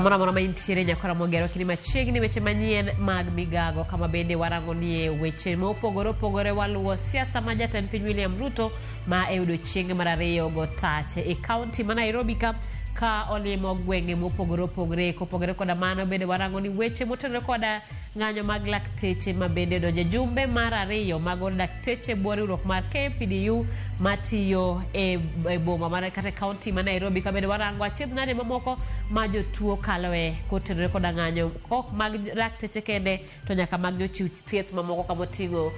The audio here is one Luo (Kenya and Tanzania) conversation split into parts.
Kamoro amora ma intiere nyakora mogero kini machiegni weche manyien mag migago kama bende warango nie weche mopogore opogore waluwo siasa ma jatend piny William Ruto ma e odiochienge mar ariyo go tache e kaunti ma Nairobi ka olimo gwenge mopogore opogore. Kopogore koda mano bende warango ni weche motenore koda ng'anyo mag lakteche ma bende odonjo e jumbe mar ariyo mag od lakteche bwo riwruok mar KMPDU matiyo e boma mar kata e kaunti ma Nairobi ka bende warango achiedh nade mamoko ma jotuo kaloe kotenore koda ng'anyo ok mag lakteche kende to nyaka mag jochiw thieth mamoko kamoting'o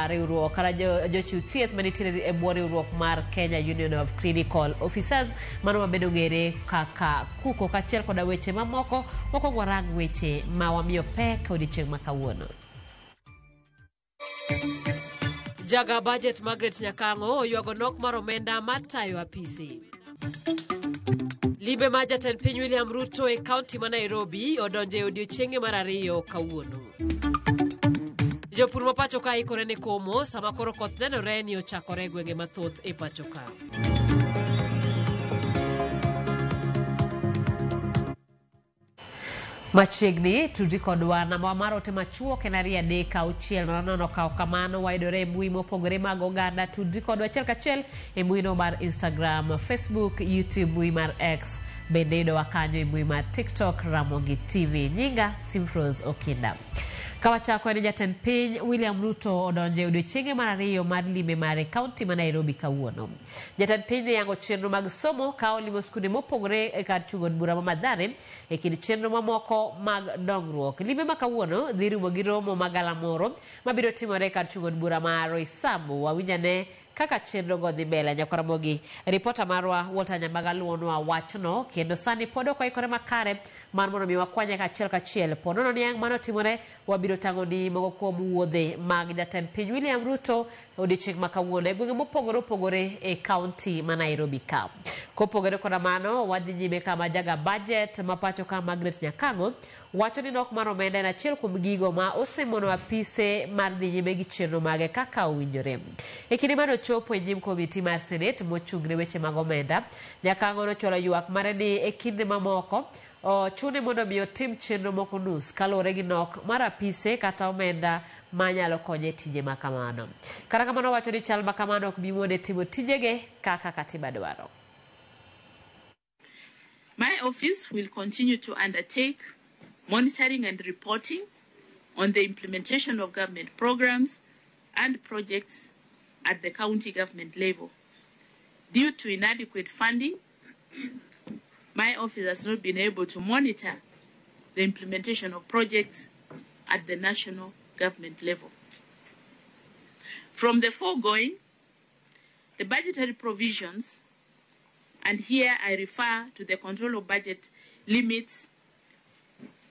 riwruok kata jochiw thieth manitiere e bwo riwruok mar Kenya Union of Clinical Officers mano mabende ong'ere kaka KUCO kaachiel koda weche mamoko. Mokwongo warang weche ma wamiyo pek odiochieng' ma kawuono. Jaga budget Margaret Nyakang'o oywago nok mar omenda mar tayo apisi. Limbe mar jatend piny William Ruto e kaunti ma Nairobi odonjo e odiochienge mar ariyo kawuono. Jopur ma pacho ka ikore ne komo sama koro koth nenore ni ochakore e gwenge mathoth e pacho ka. Machiegni tudri kodwa namba mar ote machuok en 2 3 6 0 0 kaw kamano wayudore e mbui mopogore mag oganda tudri kodwa achiel kachiel e mbui no mar Instagram, Facebook, YouTube, mbui mar X bende yudowa kanyo e mbui mar TikTok Ramogi TV. Nyinga Simfrose Okinda. Kawachako en jatend piny William Ruto odonjo e odiochienge mar ariyo mar limbe mare kaunti ma Nairobi kawuono. Jatend piny ne yango chenro mag somo ka olimo skunde mopogore e kar chung' od bura ma Mathare e kind chenro mamoko mag dongruok. Limbe ma kawuono dhi rumo gi romo ma galamoro mabiro timore e kar chung' od bura ma Roysambu. Wawinj ane kaka chenro go dhi mbele. Nyakwaramogi, ripota marwa Walter Nyambaga luwonwa wachno kendo sani pod ok oikore makare mar mondo mi wakwanye kachiel kachiel. Po nono ni ang' mano otimore, wabiro tang'o ni moko kuom wuodhe mag jatend piny William Ruto odiochieng' ma kawuono e gwenge mopogore opogore e kaunti ma Nairobi ka. Kopogore koda mano, wadhi nyime kama jaga budget ma pacho ka Margaret Nyakang'o wacho ni nok mar omenda en achiel kuom gigo ma osemono apise mar dhi nyime gi chenro mage kaka owinjore. E kinde mane ochopo e nyim komiti mar Senate mochung' ne weche mag omenda, Nyakang'o nochwalo ywak mare ni e kinde mamoko ochune mondo mi otim chenro moko nus kaluwore gi nok mar apise kata omenda manyalo konye e tije ma kamano. Kata kamano owacho ni chal ma kamano ok bi mone timo tijege kaka katiba dwaro. My office will continue to undertake monitoring and reporting on the implementation of government programs and projects at the county government level. Due to inadequate funding, my office has not been able to monitor the implementation of projects at the national government level. From the foregoing, the budgetary provisions, and here I refer to the control of budget limits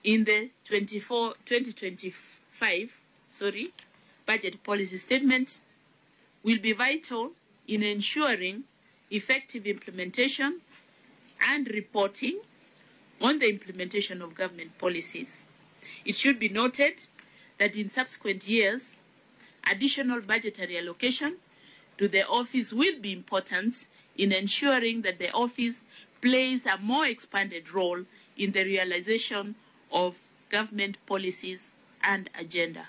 in the 2025 budget policy statement, will be vital in ensuring effective implementation and reporting on the implementation of government policies. It should be noted that in subsequent years, additional budgetary allocation to the office will be important in ensuring that the office plays a more expanded role in the realization of government policies and agenda.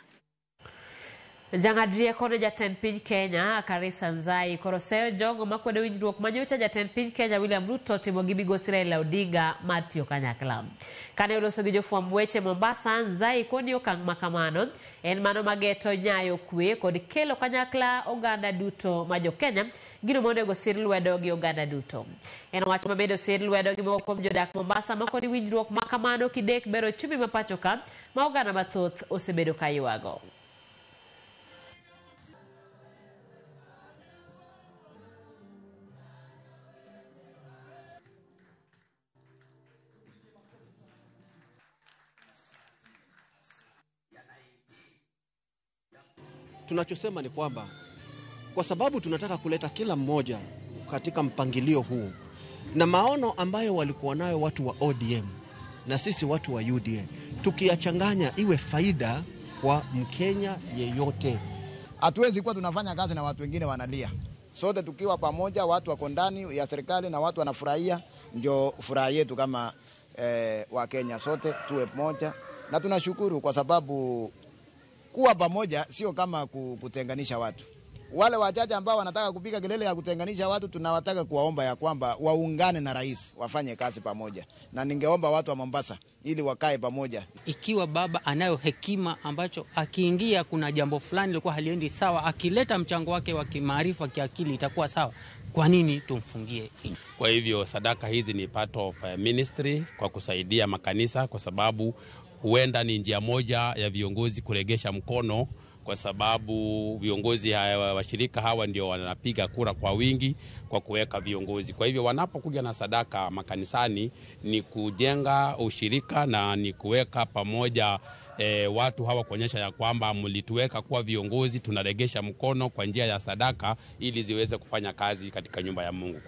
Jang'ad rieko ne jatend piny Kenya Karisa Nzai koro seyo jogo makwedo winjruok manyocha jatend piny Kenya William Ruto timo gi migosi Raila Odinga mar tiyo kanyakla. Kane oloso gi jofwamb weche Mombasa, Nzai koni okang' ma kamano en mano mageto nyayo kwe kod kelo kanyakla oganda duto ma jo Kenya, gino monego sir lwedo gi oganda duto. En wach mabende osir lwedo gi moko kuom jodak Mombasa mako ni winjruok ma kamano kidek bero ochumi ma pacho ka ma oganda mathoth osebedo ka ywago. Tunachosema ni kwamba kwa sababu tunataka kuleta kila mmoja katika mpangilio huu na maono ambayo walikuwa nayo watu wa ODM na sisi watu wa UDA, tukiyachanganya iwe faida kwa Mkenya yeyote. Hatuwezi kuwa tunafanya kazi na watu wengine wanalia. Sote tukiwa pamoja, watu wako ndani ya serikali na watu wanafurahia, ndio furaha yetu kama Wakenya sote tuwe moja, na tunashukuru kwa sababu kuwa pamoja sio kama kutenganisha watu. Wale wachache ambao wanataka kupiga kelele ya kutenganisha watu, tunawataka kuwaomba ya kwamba waungane na rais, wafanye kazi pamoja, na ningeomba watu wa Mombasa ili wakae pamoja. Ikiwa baba anayo hekima ambacho akiingia kuna jambo fulani lilikuwa haliendi sawa, akileta mchango wake wa kimaarifa, kiakili, itakuwa sawa. Kwa nini tumfungie? Kwa hivyo sadaka hizi ni part of ministry kwa kusaidia makanisa, kwa sababu huenda ni njia moja ya viongozi kuregesha mkono, kwa sababu viongozi hawa, washirika hawa ndio wanapiga kura kwa wingi kwa kuweka viongozi. Kwa hivyo wanapokuja na sadaka makanisani ni kujenga ushirika na ni kuweka pamoja watu hawa kuonyesha ya kwamba mlituweka kuwa viongozi, tunaregesha mkono kwa njia ya sadaka ili ziweze kufanya kazi katika nyumba ya Mungu.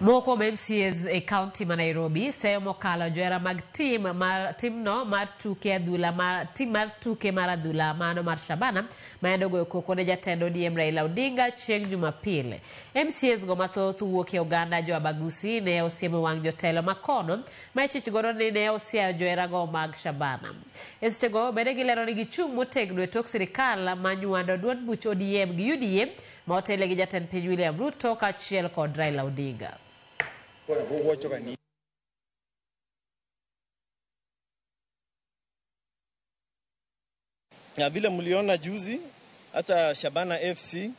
Moko kuom MCAs e kaunti ma Nairobi seyo mokalo johera mag tim mar timno mar tuke adhula mar tim mar tuke mar adhula mano mar Shabana ma yande ogoyo koko ne jatend ODM Raila Odinga chieng' Jumapil. MCAs go mathoth wuok e oganda jo Abagusi ne osiemo wang' jotelo makono ma ichich godo ni ne osiayo johera go mag Shabana. E sechego bende gilero ni gichung' motegno e tok sirikal ma nywando duond buch ODM gi UDA ma otele gi jatend piny William Ruto kaachiel kod Raila Odinga. Na vile mliona juzi hata Shabana FC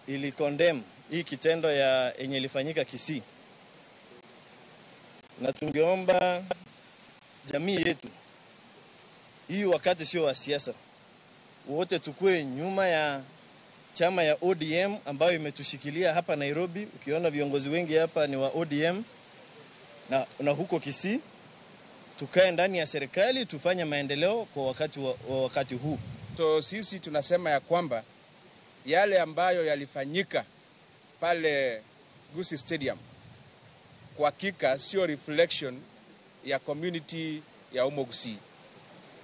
ili condemn hii kitendo ya yenye ilifanyika Kisii, na tungeomba jamii yetu hii, wakati sio wa siasa, wote tukue nyuma ya chama ya ODM ambayo imetushikilia hapa Nairobi. Ukiona viongozi wengi hapa ni wa ODM na huko Kisii, tukae ndani ya serikali tufanye maendeleo kwa wakati huu. So sisi tunasema ya kwamba yale ambayo yalifanyika pale Gusii Stadium kwa hakika sio reflection ya community ya Omogusii.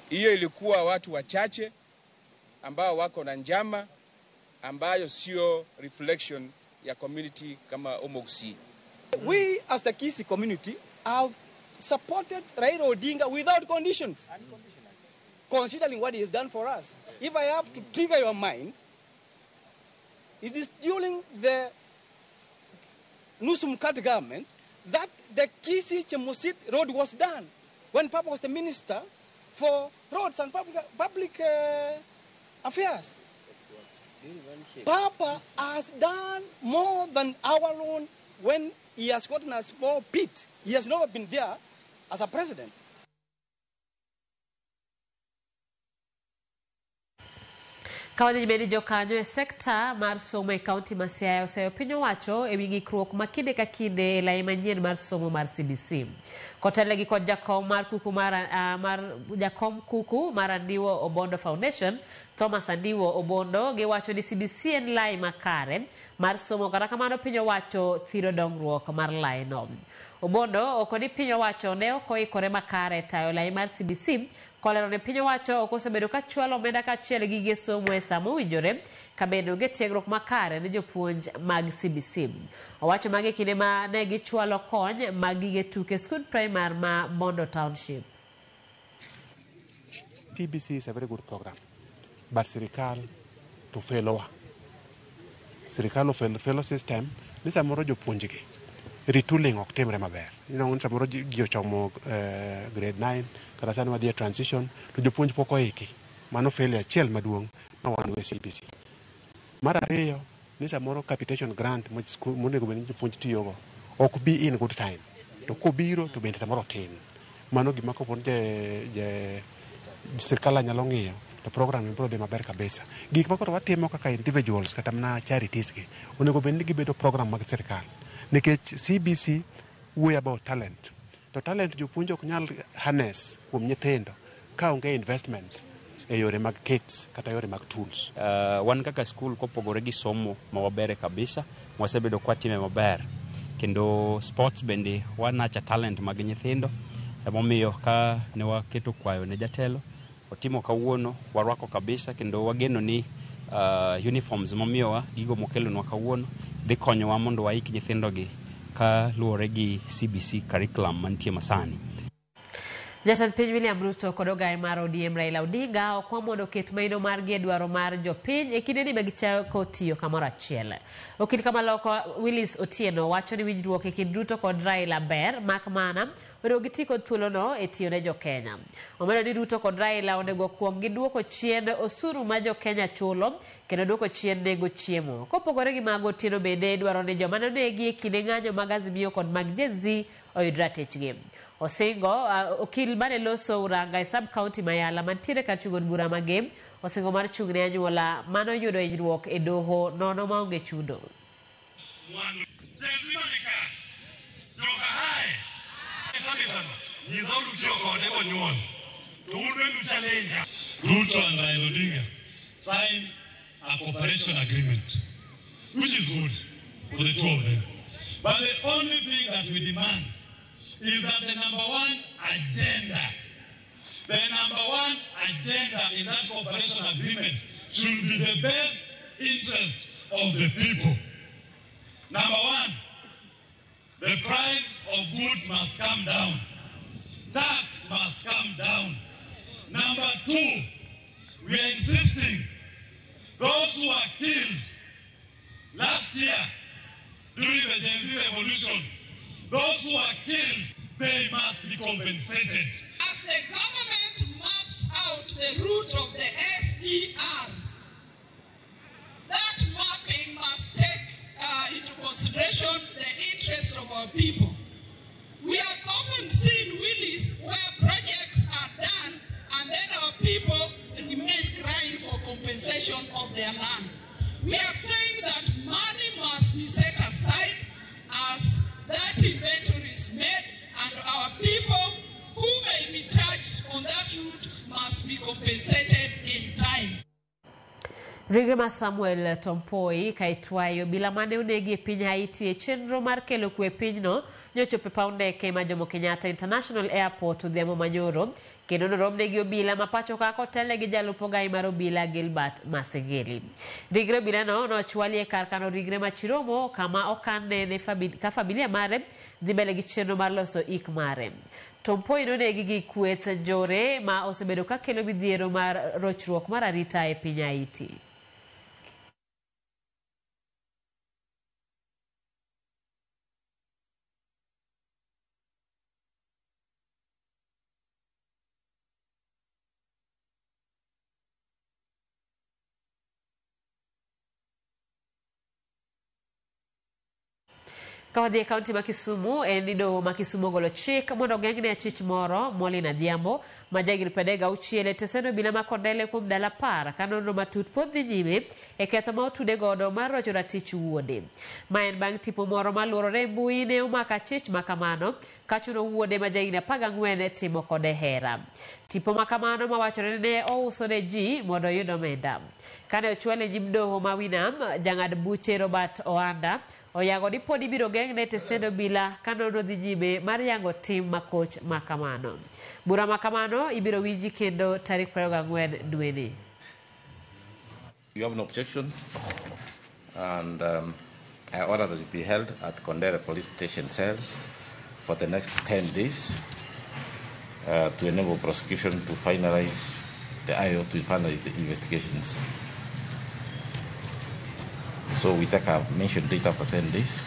Hiyo ilikuwa watu wachache ambao wako na njama ambayo sio reflection ya community kama Omogusii. We as the Kisii community have supported Raila Odinga without conditions, considering what he has done for us. If I have to trigger your mind, it is during the Nusu Mkate government that the Kisii Chemosit road was done, when Papa was the minister for roads and public affairs. Papa has done more than our own when he has gotten a small pit. He has never been there as a president. Kawadhi nyime ni jokanyo e sekta mar somo e kaunti ma Siaya oseyo piny owacho e wi ng'ikruok ma kinde ka kinde e lai manyien mar somo mar CBC. Kotelnegi kod jakom mar kuku mar jakom kuku mar Andiwo Obondo Foundation, Thomas Andiwo Obondo, giwacho ni CBC en lai makare mar somo, kata kamano piny owacho thiro dongruok mar laino. Obondo oko ni piny owacho ne ok oikore makare tayo lai mar CBC, kolero ni piny owacho ok osebedo ka chwalo omenda kaachiel gi gige somo e sa mowinjore ka bende onge tiegruok makare ne jopuonj mag CBC. Owacho magi e kinde ma ne gichwalo kony mag gige tuke skund primar ma Bondo Township. TBC is a very good program, but sirikal to felowa. Sirikal ofelo system ni samoro jopuonjgi retooling ok timre maber. Ineno ni samoro ji ochomo grade 9 kata sani wadhi e transition to jopuonj pok oiki. Mano failure achiel maduong' ma wan go e CBC. Mar ariyo ni samoro capitation grant monego bed ni jopuonj tiyogo ok bi in good time. To kobiro to bende samoro tin. Mano gima kopo ni sirikal nyalo ng'iyo to program biro dhi maber kabisa. Gik ma koro watimo kaka individuals kata mana charities gi onego bed ni gibedo program mag sirikal. Nikech CBC wuoyo about talent. To talent jopuonj ok nyal harness kuom nyithindo ka onge investment e yore mag kits kata yore mag tools. Wan kaka skul kopogore gi somo ma wabere kabisa, wasebedo kwatime maber. Kendo sports bende wanacha talent mag nyithindo. Emomiyo ka ne waketo kwayo ne jatelo, otimo kawuono, warwako kabisa kendo wageno ni uniforms momiyowa, gigo mokelonwa kawuono, Dhi konyowa mondo waik nyithindogi ka luwore gi CBC curriculum mantie masani. Jatend piny William Ruto kod ogaye mar ODM Raila Odinga okwa mondo oket maino margi e dwaro mar jopiny e kindeni ma gichako tiyo kamoro achiel. Okil Kamaloko Willis Otieno wacho ni winjruok e kind Ruto kod Raila ber mak mana onego giti kod thuolono e tiyo ne jokenya. Omedo ni Ruto kod Raila onego okuong giduoko chien osuru ma jokenya chulo kendo duoko chien nengo chiemo. Kopogore gi mago, Otieno bende dwaro ni joma nonegi e kinde ng'anyo mag Azimio kod mag Gen Z oyud ratichgi. Osingo, okil mane loso Uranga e sub county ma Yala mantiere kar chung' od bura ma Gem, osingo mar chung' ne anyuola mane oyudo hinyruok e doho nono maonge chudo. Ruto and Raila Odinga signed a cooperation agreement, which is good for the two of them. But the only thing that we demand is that the number one agenda in that cooperation agreement should be the best interest of the people. Number one, the price of goods must come down. Tax must come down. Number two, we are insisting those who were killed last year during the Gen Z revolution, those who are killed, they must be compensated. As the government maps out the route of the SGR, that mapping must take into consideration the interests of our people. We have often seen, Willis, where projects are done and then our people remain crying for compensation of their land. We are saying that money must be set aside as that inventory is made, and our people who may be touched on that route must be compensated in time. Ringre mar Samuel Tompoi kaitwayo obila mane onegi e piny Haiti e chenro mar kelo kwe e pinyno nyochopo e paw ndeke ma Jomo Kenyatta International Airport odhiambo manyoro kendo noromne gi obila ma pacho ka kotelne gi jalup ogai mar obila Gilbert Masengeli. Ringre obilano nochwali e kar kano ringre ma Chiromo kama okanne ne ka familia mare dhi mbele gi chenro mar loso ik mare. Tompoi nonegi gi kweth njore ma osebedo ka kelo midhiero mar rochruok mar arita e piny Haiti. Ka wadhi e kaunti ma Kisumu, en ni doho ma Kisumu ogolo chik mondo ogeng'ne achich moro Molin Adhiambo ma jahigni 36 e tesend obila ma Kondele kuom ndalo 10 ka nonro matut pod dhi nyime e ketho ma otude godo mar rocho ratich wuode. Ma en bang' tipo moro maluorore e mbui ne omako achich ma kamano ka chuno wuode ma jahigni 14 timo kode hera. Tipo ma kamano mawachore ni ne ouso ne ji mondo oyud omenda. Kane ochwale e nyim doho ma Winam, jang'ad buche Robert Oanda oyango ni pod ibiro geng'ne tesend obila ka nonro dhi nyime mar yango tim makoch ma kamano. Bura ma kamano ibiro winji kendo tarik 24 dweni. You have no objection, and I order that you be held at Kondere Police Station cells for the next 10 days to enable prosecution to finalize the IO to finalize the investigations. So we take a mention date after 10 days.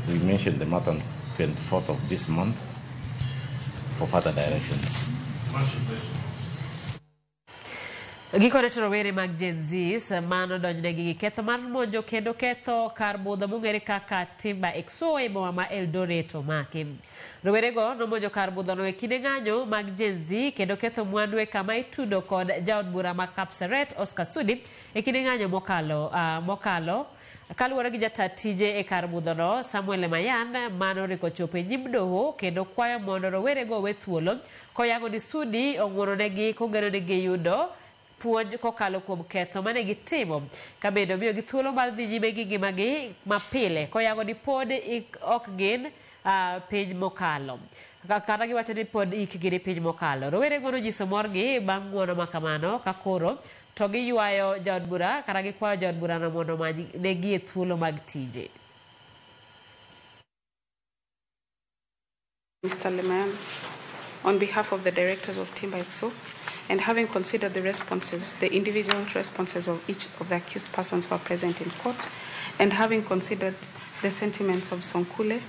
We mentioned the matter on 24th of this month for further directions. Gikone to rowere mag Gen Z mano donjnegi gi ketho mar monjo kendo ketho kar budho mong'ere kaka Timba XO e boma ma Eldoret omaki. Rowerego nomonjo kar budhono e kinde ng'anyo mag Gen Z kendo ketho mwandu e kama itudo kod jaod bura ma Kapseret Oscar Sudi e kinde ng'anyo mokalo kaluwore gi jata tije e kar budhono Samuel Mayan mano oriko chopo e nyim doho kendo kwayo mondo rowerego owe thuolo koyango ni Sudi ong'wononegi kogeno ni giyudo puonj kokalo kuom ketho mane gitimo ka bende omiyogi thuolo mar dhi nyime gi ngimagi mapile koyango ni pod ok gin piny mokalo. Kata giwacho ni pod ikgi ni piny mokalo. Rowerego nonyiso morgi bang' ng'uono ma kamano ka koro To giywayo jaod bura kata gikwayo jaod burano mondo omany negi thuolo mag tije. Mr. Lemayan, on behalf of the directors of Timber XO, and having considered the responses, the individual responses of each of the accused persons who are present in court, and having considered the sentiments of Sonkule,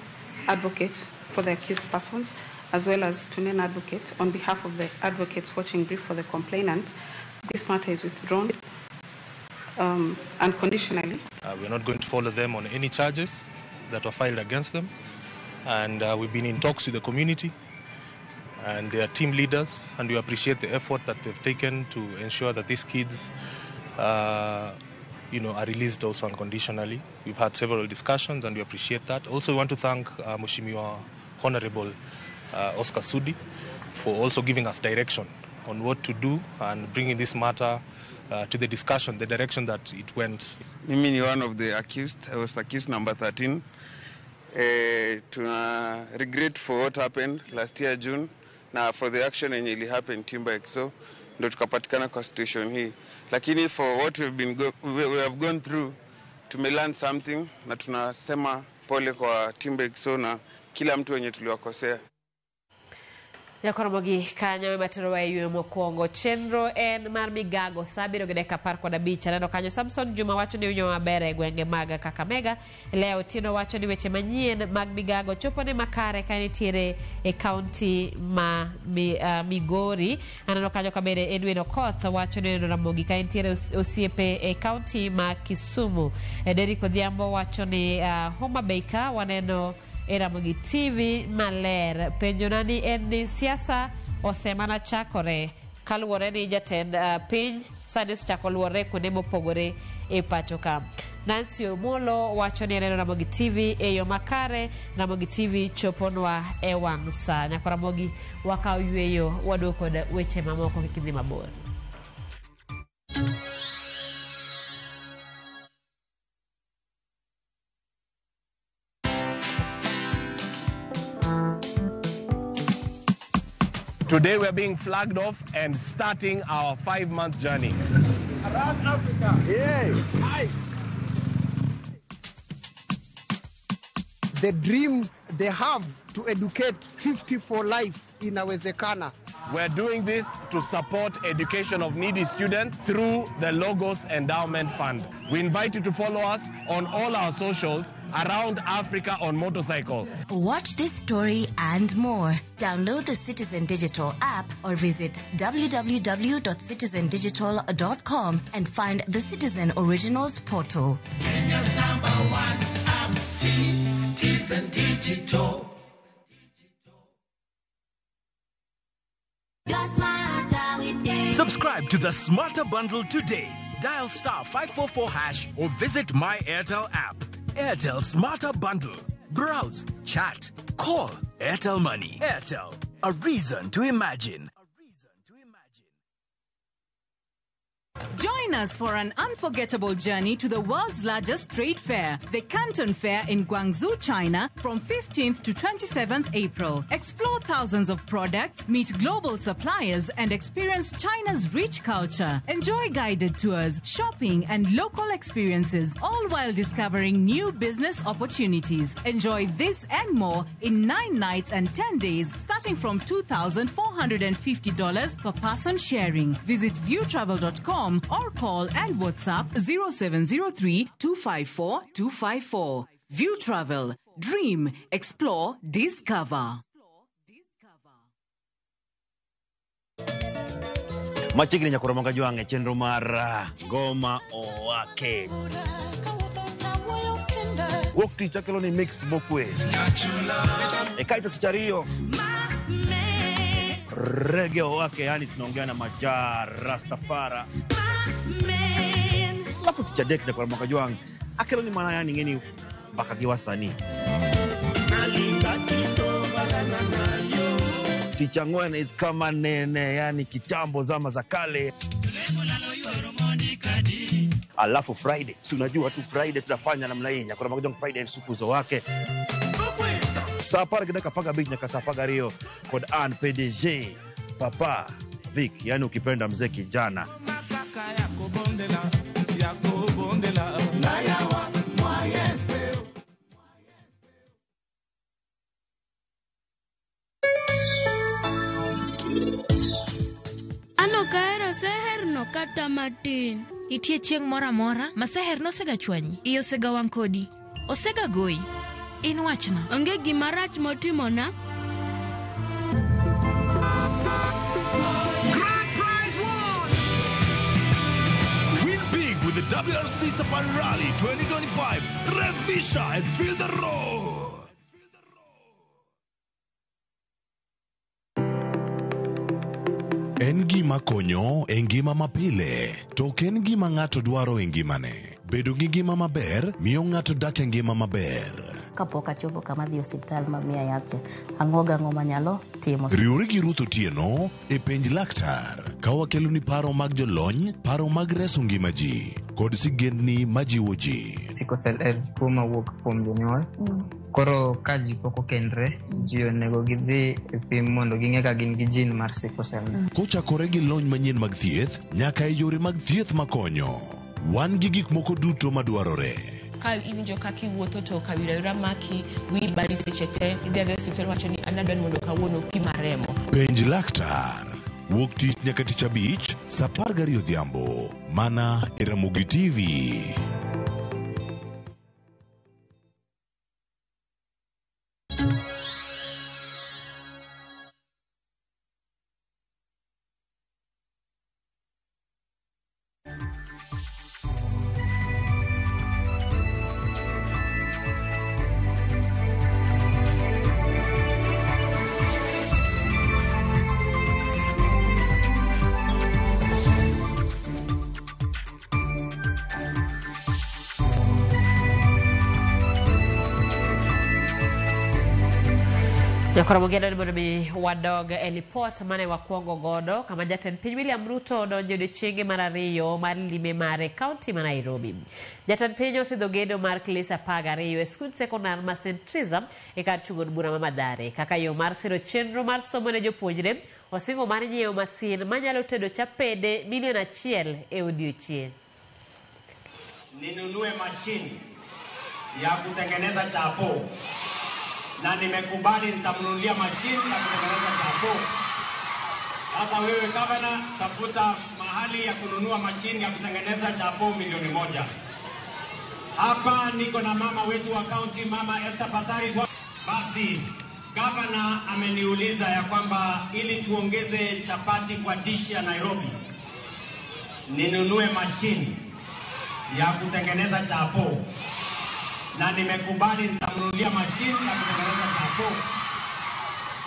advocates for the accused persons, as well as Tunen advocate, on behalf of the advocates watching brief for the complainant, this matter is withdrawn unconditionally. We're not going to follow them on any charges that were filed against them. And we've been in talks with the community and their team leaders, and we appreciate the effort that they've taken to ensure that these kids are released also unconditionally. We've had several discussions and we appreciate that. Also, we want to thank Mheshimiwa Honorable Oscar Sudi for also giving us direction on what to do and bringing this matter to the discussion, the direction that it went. Mimi ni one of the accused. I was accused number 13. Tuna regret for what happened last year June, na for the action yenye ili happen Timber XO, ndo tukapatikana kwa situation hii. Lakini for what we have gone through, tume learn something na tunasema pole kwa Timber XO na kila mtu wenye tuliwakosea. Jakoromogi kanyo ema e yweyo mokwongo. Chenro en mar migago sa 7:15. Aneno kanyo Samson Juma wacho ni winjo maber e gwenge mag Kakamega. Leo Otieno wacho ni weche manyien mag migago chopo ne makare ka nitiere e kaunti ma Migori. Aneno kanyo kabende Edwin Okoth wacho ni neno Ramogi ka nitiere osiepe e kaunti ma Kisumu. Derrick Odhiambo wacho ni Homa Bay ka waneno e Ramogi TV maler. Penjo nani en ni siasa osemana chakore kaluwore ni jatend piny sani osechako luwore kuonde mopogore e pacho ka. Nancy Omolo wacho ni aneno Ramogi TV e yo makare. Ramogi TV choponwa e wang' sa. Nyako Ramogi wakaw yweyo waduogo kod weche mamoko kik idhi mabor. Today we are being flagged off and starting our 5-month journey. Around Africa. Yeah. Hi. The dream they have to educate 50 for life inawezekana. We're doing this to support education of needy students through the Logos Endowment Fund. We invite you to follow us on all our socials around Africa on motorcycle. Watch this story and more. Download the Citizen Digital app or visit www.citizendigital.com and find the Citizen Originals portal. Kenya's number one app, Citizen Digital. Subscribe to the Smarter Bundle today. Dial star 544# or visit My Airtel app. Airtel Smarter Bundle. Browse, chat, call. Airtel Money. Airtel, a reason to imagine. Join us for an unforgettable journey to the world's largest trade fair, the Canton Fair in Guangzhou, China, from 15th to 27th April. Explore thousands of products, meet global suppliers, and experience China's rich culture. Enjoy guided tours, shopping, and local experiences, all while discovering new business opportunities. Enjoy this and more in 9 nights and 10 days, starting from $2,450 per person sharing. Visit viewtravel.com or call and WhatsApp 0703 254 254. View Travel. Dream, explore, discover. Machiegni nyakoro Jwang' e chenro mar Ngoma Owake. Wuok tich akelo ni mix mokwe. E kaito tich ariyo Reggae Owake, yani tunaongea na Maja Rastafara. Alafu tich adek nyakoro Jwang' akelo ni mana yani ng'eni mbaka gi wasanii. Tich ang'wen is kama nene, yani kitambo zama za kale. Alafu Friday, si unajua tu Friday tunafanya namna hii. Nyakoro Jwang' Friday supuzo wake. Saa 10:15 nyaka saa 12 kod an PDG Papa Vic, yani ukipenda mzee kijana. bondela, yako bondela. Nayawa mwayembe. An ok ahero seher no kata matin. Nitie chieng' moro amora ma seher nosega chwanyi, iye osega wang' kodi, osega goyi. In wachna. Onge gima rach motimona. Grand prize won! Win big with the WRC Safari Rally 2025. Revisha and feel the road. En gima konyo e ngima mapile, to ok en gima ng'ato dwaro e ngimane. Bedo gi ngima maber miyo ng'ato dak e ngima maber. Kapok achopo kama dhi osiptal ma miya yath cha, ang'o gang'o manyalo timo. Riwri gi Ruth Otieno e penj laktar ka wakeloni paro mag jolony, paro mag reso ngima ji kod sigendni majiwo ji. Sickle cell en tuo mawuok kuom jonyuol. Koro ka ji pok okendre, ji onego gidhi e pim mondo ging'e ka gin gi gene mar sickle cell. Kochakore gi lony manyien mag thieth nyaka e yore mag thieth makonyo. Wan gi gik moko duto madwarore. Ka iwinjo kaka iwuotho to kawira wira maki, wiyi bari seche te, idhi adhiya e osiptal wacho ni an adwa ni mondo kawuono pima remo. Penj laktar. Wuok tich nyaka tich abich, saa 12 odhiambo. Mana e Ramogi TV. Nyakoro mogeno ni mondo mi wadog e lipot mane wakwongo godo kama jatend piny William Ruto odonjo e odiechienge mar ariyo mar lime mare e kaunti ma Nairobi. Jatend piny osidho gedo mar klas 12 e skund sekondar ma St. Teresa e kar chung' od bura ma Mathare kaka yo mar siro chenro mar somo ne jopuonjre. Osingo mar nyiewo masin manyalo tedo chapede milion 1 e odiechieng'. Ninunue mashini ya kutengeneza chapo na nimekubali nitamnunulia mashini ya kutengeneza chapo. Sasa wewe gavana, tafuta mahali ya kununua mashini ya kutengeneza chapo milioni 1. Hapa niko na mama wetu wa county, Mama Esther Passaris. Basi gavana ameniuliza ya kwamba ili tuongeze chapati kwa dishi ya Nairobi, ninunue mashini ya kutengeneza chapo na nimekubali nitamnunulia mashini ya kutengeneza chapo.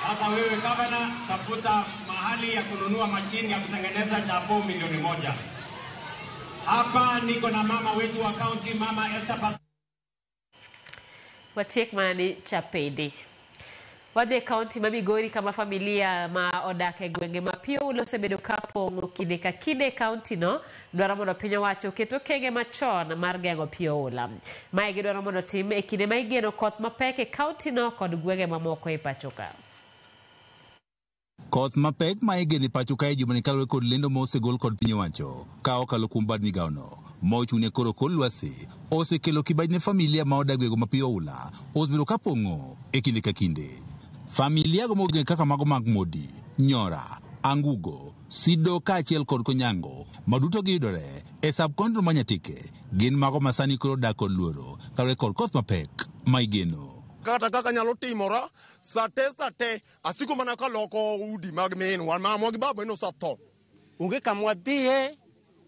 Sasa wewe gavana, tafuta mahali ya kununua mashini ya kutengeneza chapo milioni 1. Hapa niko na mama wetu wa county, Mama Esther Passaris. Watiek mana ni chapede. Wadhi e kaunti ma Migori kama familia ma odak e gwenge ma pi oula osebedo ka pong'o kinde ka kinde e kaunti no dwaro mondo piny owacho oket okenge machon mar geng'o pi oula. Mae gidwaro mondo otim e kinde ma igeno koth mapek e kaunti no kod gwenge mamoko e pacho ka. Koth mapek ma igeno e pacho kae juma ni kaluwore kod lendo ma osegol kod piny owacho ka okalo kuom bad migawono ma ochung'ne koro kor lwasi osekelo kibaji ne familia ma odak gwenge ma pi oula osebedo ka pong'o e kinde ka kinde. Familia go mogeng kaka mago mag Modi, Nyora, Angugo, Sido kaachiel kod Konyango ma duto giyudore e sub-county ma Nyatike gin mago ma sani koro dak kod luoro kaluwore kod koth mapek ma igeno. Kata kaka nyalo timora sate asiko mana kaloko udi mag minwa mamwa gi baba eno osetho. Onge kama wadhiye,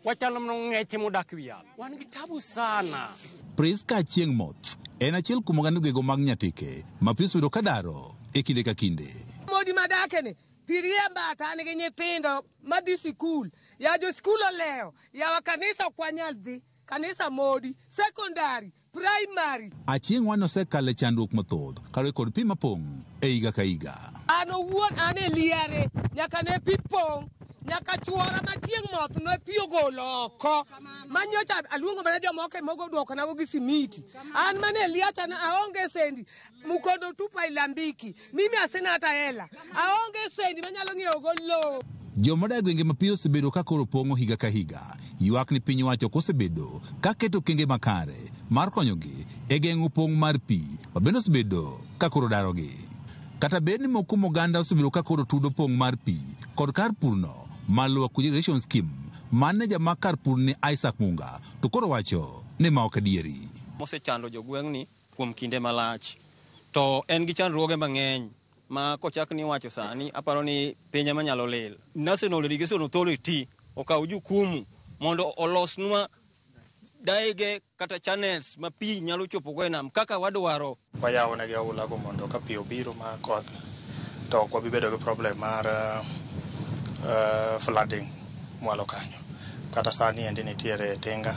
wachalo mana ng'eche modak wi yath. Wan gi tabu sana. Priska Achieng' Moth en achiel kuom oganda gwenge mag Nyatike ma pi osebedo ka daro e kinde ka kinde. Modi madakeni, pi riemba to an gi nyithindo madhi sikul. Ya jo sikul olewo, yawa kanisa ok wanyal dhi. Kanisa Modi, secondary, primary. Achieng' wan osekalo e chandruok mathoth kaluwore kod pi mapong' e higa ka higa. An owuon an e liare, nyaka ne pi pong', nyaka chuora ma chieng' moth ne pi ogolo oko. Manyocha aluongo mana jomoko mogo duokonago gi simiti. An mane e liacha na aonge sendi, mukondo tupa ilambiki. Mimi asina hata hela. Aonge sendi manyalo ng'iewogo lowo. Joma odak gwenge ma pi osebedo ka koro pong'o higa ka higa ywak ni piny owacho ok osebedo ka keto okenge makare mar konyogi e geng'o pong' mar pi ma bende osebedo ka koro darogi. Kata bed ni moko kuom oganda osebedo ka koro tudo pong' mar pi kod kar purno mar Lower Kuja Irrigation Scheme maneja ma kar pur ni Isaac Munga to koro wacho ni ma ok adieri. Mosechando jogweng'ni kuom kinde malach to en gi chandruoge mang'eny ma kochak ni wacho sani aparo ni piny ema nyalo lil. National Irrigation Authority okaw jukumu mondo olosnwa daige kata channels ma pi nyalo chopogo e nam kaka wadwaro. Wayawo negi oulago mondo ka pi obiro ma koth to ok wabi bedo gi problem mar flooding mwalo kanyo. Kata sani endi nitiere tinga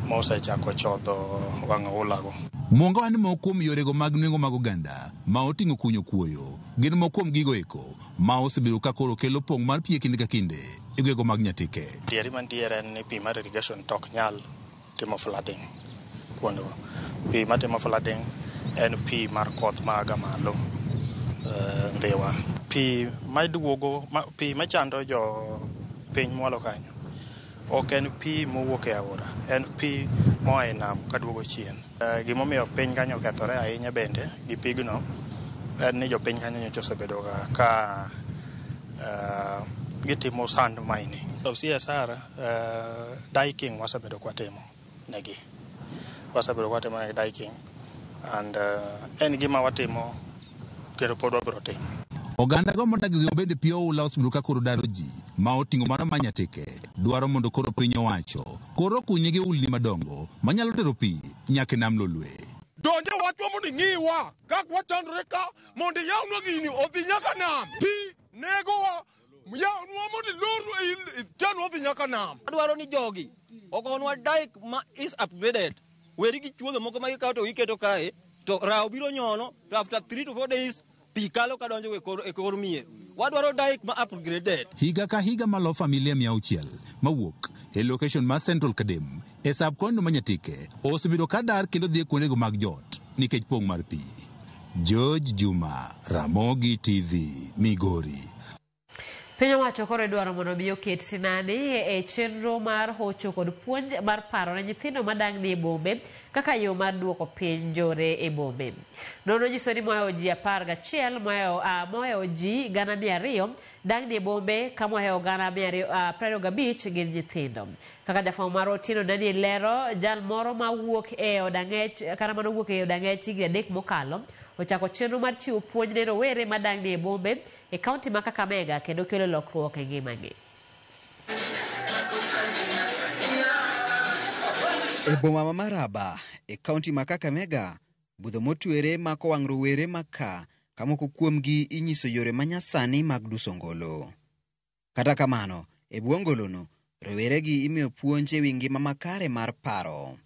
mosechako chodho wang' oulago. Muongo ni moko kuom yorego mag nweng'o mag oganda ma oting'o kunyo kuoyo gin moko kuom gigo eko ma osebedo ka koro kelo pong' mar pi e kinde ka kinde e gwego mag Nyatike. Adieri mantiere en ni pi mar irrigation to ok nyal timo flooding kuondego. Pi matimo flooding en pi mar koth ma aga malo Ndhiwa. Pi maduogo, pi machando jo piny mwalo kanyo ok en pi mowuok e aora, en pi moa e nam kaduogo chien. Gimomiyo piny kanyo okethore ahinya bende gi pigno en ni jopiny kanyo nyocha osebedo ka gitimo sand mining. To CSR diking wasebedo kwatimo negi. Wasebedo kwatimo negi diking and en gima watimo kendo pod wabiro timo. Oganda go modak e bende pi oula osebedo ka koro daro ji ma oting'o mano ma Nyatike dwaro mondo koro piny owacho koro okunygi ulni madongo manyalo tero pi nyaka e nam Lolwe. Donje wachwa mondo ing'iwa kaka wachandore ka mondo iyawnwa gini odhi nyaka nam. Pi negowa, yawnwa mondo ilor ichanwa odhi nyaka nam. Adwaro ni jogi ogonwa dike ma is upgraded. Weri gi chuodho moko ma gikawo to giketo kae to rawo biro nyono to after 3 to 4 days pi kalo kadonjo e kor mier. Wadwaro dike ma upgraded. Higa ka higa malo familia 600 mawuok e location mar Central Kadem e sub county ma Nyatike osebedo ka dar kendo dhi e kuondego mag jot nikech pong' mar pi. George Juma, Ramogi TV, Migori. Piny owacho koro idwaro mondo mi oket sinani e chenro mar hocho kod puonj mar paro ne nyithindo madang'ni e bombe kaka yo mar duoko piny njore e bombe. Nonro nyiso ni mohewo ji 11 mohewo ji 200,000 dang'ni e bombe ka mohewo 225,000 gin nyithindo. Kaka jafwambo mar Otieno Daniel lero, jal moro mawuok e od ang'ech kata manowuok e od ang'ech higni 3 mokalo ochako chenro mar chiwo puonj ne rowere madang'ni e bombe e kaunti ma Kakamega kendo kelo lokruok e ngimagi. E boma ma Maraba e kaunti ma Kakamega, budho motwere mako wang' rowere maka ka moko kuomgi inyiso yore manyasani mag duso ngolo. Kata kamano, e bwo ngolono, roweregi imiyo puonj e wi ngima makare mar paro.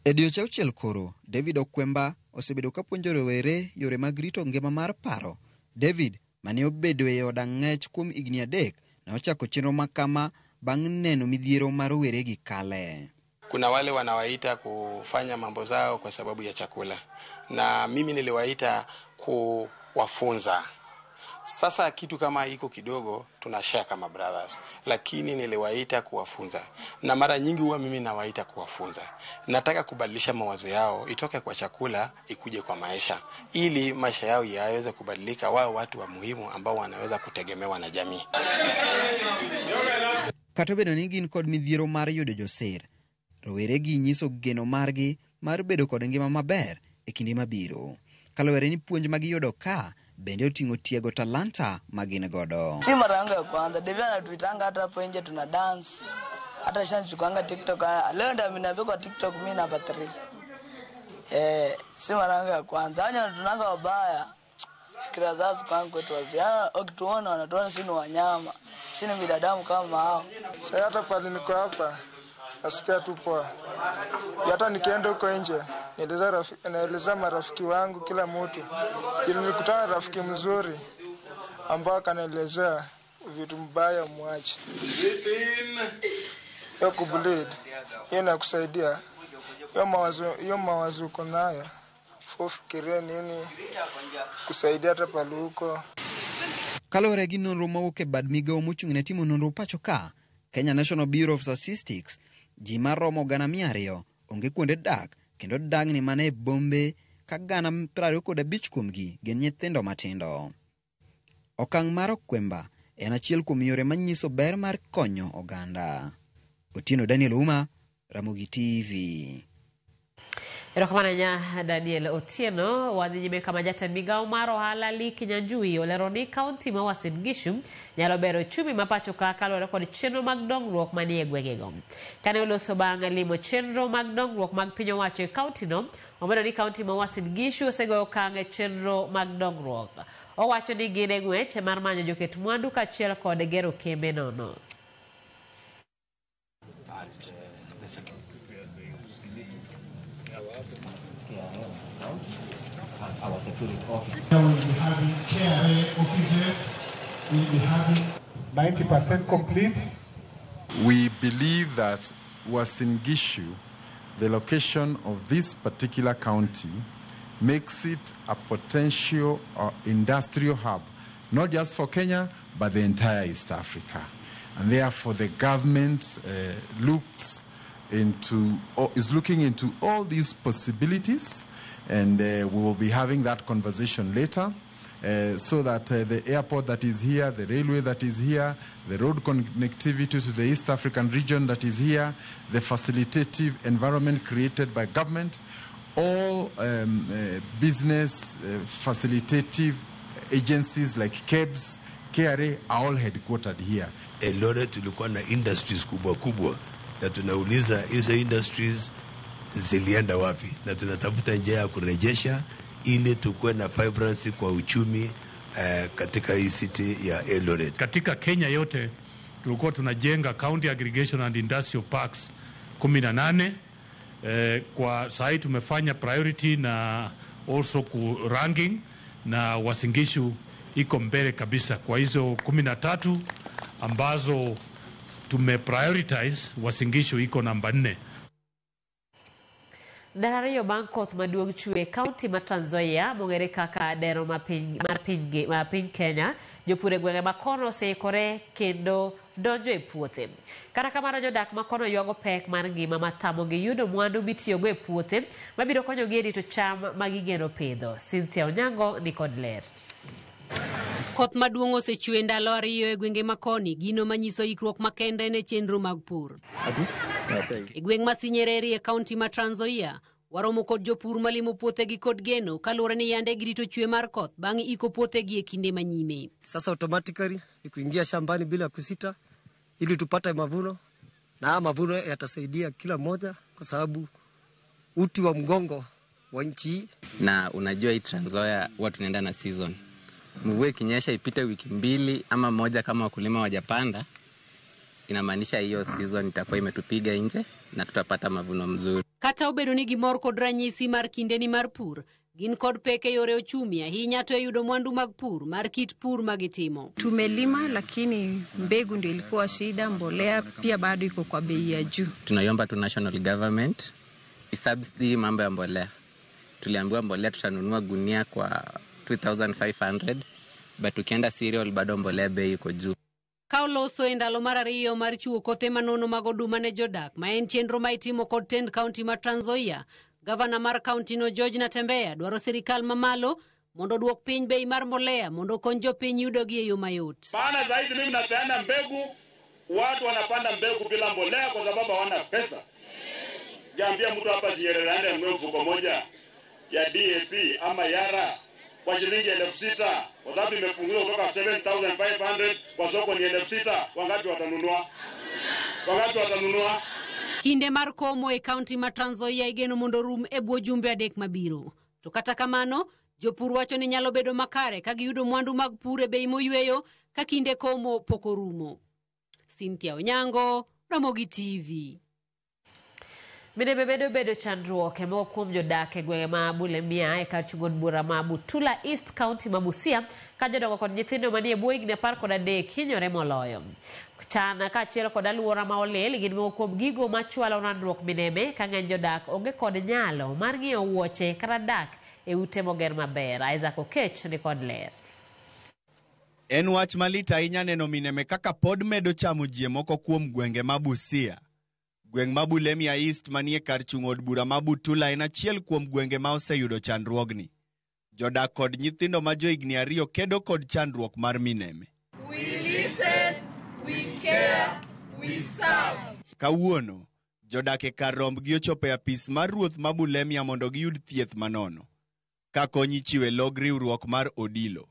E dweche auchiel koro, David Okwemba osebedo ka puonjo rowere yore mag rito ngima mar paro. David, mane obedo e od ang'ech kuom higni 3, ne ochako chenro makama bang' neno midhiero ma roweregi kale. Kuna wale wanawaita kufanya mambo zao kwa sababu ya chakula, na mimi niliwaita kuwafunza. Sasa kitu kama iko kidogo tunashare kama brothers, lakini niliwaita kuwafunza, na mara nyingi huwa mimi nawaita kuwafunza. Nataka kubadilisha mawazo yao itoke kwa chakula ikuje kwa maisha, ili maisha yao yaweze kubadilika, wao watu wa muhimu ambao wanaweza kutegemewa na jamii. Kata obedo ni gin kod midhiero mar yudo joser, roweregi nyiso geno margi mar bedo kod ngima maber e kinde mabiro. Kaluwore ni puonj ma giyudo ka bende oting'o tiego talanta ma gin godo. Si mara yangu ya kwanza, Devi anatuitanga hata hapo nje tuna dance. Hata shanichukuanga TikTok. Leo ndio ameniambia kwa TikTok mimi namba 3. Si mara yangu ya kwanza. Hao tunanga wabaya. Fikira zao kwangu kwetu wazi. Wakituona wanatuona sisi ni wanyama. Sisi ni binadamu kama hao. Sasa hata pale niko hapa nasikia tu poa. Hata nikienda huko nje naeleza marafiki wangu kila mtu. Nilikutana na rafiki mzuri ambao akanielezea vitu mbaya muache. Hiyo kubleed, hiyo inakusaidia. Hiyo mawazo uko nayo, ufikirie nini kusaidia hata pale huko. Kaluwore gi nonro mowuok e bad migawo mochung' ne timo nonro pacho ka, Kenya National Bureau of Statistics, ji maromo 200,000 onge kuonde dak kendo dagni mana e bombe ka 25,000 kuomgi gin nyithindo matindo. Okang' mar Okwemba en achiel kuom yore manyiso ber mar konyo oganda. Otieno Daniel Ouma, Ramogi TV. Erokamano ahinya Daniel Otieno. Wadhi nyime kama jatend migawo mar ohala Lee Kinyanjui olero ni kaunti ma Uasin Gishu nyalo bero uchumi ma pacho ka kaluwore kod chenro mag dongruok manie gwengego. Kane oloso bang' limo chenro mag dongruok mag piny owacho e kauntino, omedo ni kaunti ma Uasin Gishu osegoyo okang' e chenro mag dongruok. Owacho ni gin e ng'wech mar manyo joket mwandu kaachiel kod gero kembe nono. We'll be having KRA offices, we'll be having 90% complete. We believe that Uasin Gishu, the location of this particular county, makes it a potential industrial hub, not just for Kenya, but the entire East Africa. And therefore, the government is looking into all these possibilities, and we will be having that conversation later, so that the airport that is here, the railway that is here, the road connectivity to the East African region that is here, the facilitative environment created by government, all business facilitative agencies like KEBS, KRA are all headquartered here. Eldoret tulikuwa na industries kubwa kubwa, na tunauliza hizo industries zilienda wapi, na tunatafuta njia ya kurejesha ili tukuwe na vibrancy kwa uchumi katika hii city ya Eldoret. Katika Kenya yote tulikuwa tunajenga county aggregation and industrial parks 18. Kwa sahi tumefanya priority na also ku ranking, na Uasin Gishu iko mbele kabisa kwa hizo 13 ambazo tume prioritize. Uasin Gishu iko namba 4. Ndalo ariyo bang' koth maduong' chwe e kaunti ma Trans Nzoia mong'ere kaka dero mar piny Kenya, jopur e gwenge ma kono oseikore kendo donjo e puothe. Kata kamano, jodak ma kono ywago pek mar ngima matamogi yudo mwandu mitiyogo e puothe mabiro konyogi e rito cham ma gigeno pidho. Cynthia Onyango ni kod ler. Koth maduong' osechwe ndalo ariyo e gwenge makoni, gino manyiso ikruok makende ne chenro mag pur. E gweng' ma Sinyereri e kaunti ma Trans Nzoia, waromo kod jopur malimo puothegi kod geno kaluwore ni yande girito chwe mar koth bang' iko puothegi e kinde manyime. Sasa automatically ni kuingia shambani bila kusita ili tupate mavuno, na haya mavuno yatasaidia kila mmoja kwa sababu uti wa mgongo wa nchi hii. Na unajua hii Trans Nzoia huwa tunaenda na season. Mvua ikinyesha ipite wiki mbili ama moja kama wakulima wajapanda, inamaanisha hiyo season itakuwa imetupiga nje na tutapata mavuno mzuri. Kata obedo ni gimor kod ranyisi mar kindeni mar pur, gin kod pek e yore ochumi, ahinya to e yudo mwandu mag pur mar kit pur magitimo. Tumelima lakini mbegu ndio ilikuwa shida, mbolea pia bado iko kwa bei ya juu. Tunaiomba tu national government isubsidy mambo ya mbolea. Tuliambiwa mbolea tutanunua gunia kwa 2500, but ukienda cereal bado mbolea bei iko juu. Ka oloso e ndalo mar ariyo mar chiwo kothe manono mag oduma ne jodak, ma en chenro ma itimo kod tend kaunti ma Trans Nzoia, gavana mar kaunti no George Natembeya dwaro sirikal mamalo mondo oduok piny bei mar mbolea mondo okony jopiny yudogi e yo mayot. Maana zaidi mimi napeana mbegu, watu wanapanda mbegu bila mbolea kwa sababu hawana pesa. Jaambia mtu hapa Sinyerere aende anunue mfuko moja ya DAP ama Yara kwa shilingi 6,000, kwa sababu imepunguzwa kutoka 7,500 kwa soko ni 6,000. Wangapi watanunua? Wangapi watanunua? Kinde mar komo e kaunti ma Trans Nzoia igeno mondo orum e bwo jumbe 3 mabiro. To kata kamano, jopur wacho ni nyalo bedo makare ka giyudo mwandu mag pur e bei moyweyo ka kinde komo pok orumo. Cynthia Onyango, Ramogi TV. Minembe medo bedo chandruok e moko kuom jodak e gwenge ma Bulemia e kar chung' od bura ma Butula East, County ma Busia, ka jodongo kod nyithindo manie bwo higni 13 hinyore moloyo. Chan kaachiel kod alwora ma olil gin moko kuom gigo machwalo landruok mineme ka ng'eny jodak onge kod nyalo mar ng'iewo wuoche kata dak e ute moger maber. Isaac Okech ni kod ler. En wach malit ahinya neno mineme kaka pod medo chamo ji e moko kuom gwenge ma Busia. Gweng' ma Bulemia East manie kar chung' od bura ma Butula en achiel kuom gwenge ma oseyudo chandruogni. Jodak kod nyithindo ma johigni 2 kedo kod chandruok mar mineme. We listen, we care, we serve. Kawuono, jodak e kar rombgi ochopo e apis mar ruoth ma Bulemia mondo giyud thieth manono. Ka kony ichiwo e log riwruok mar Odilo.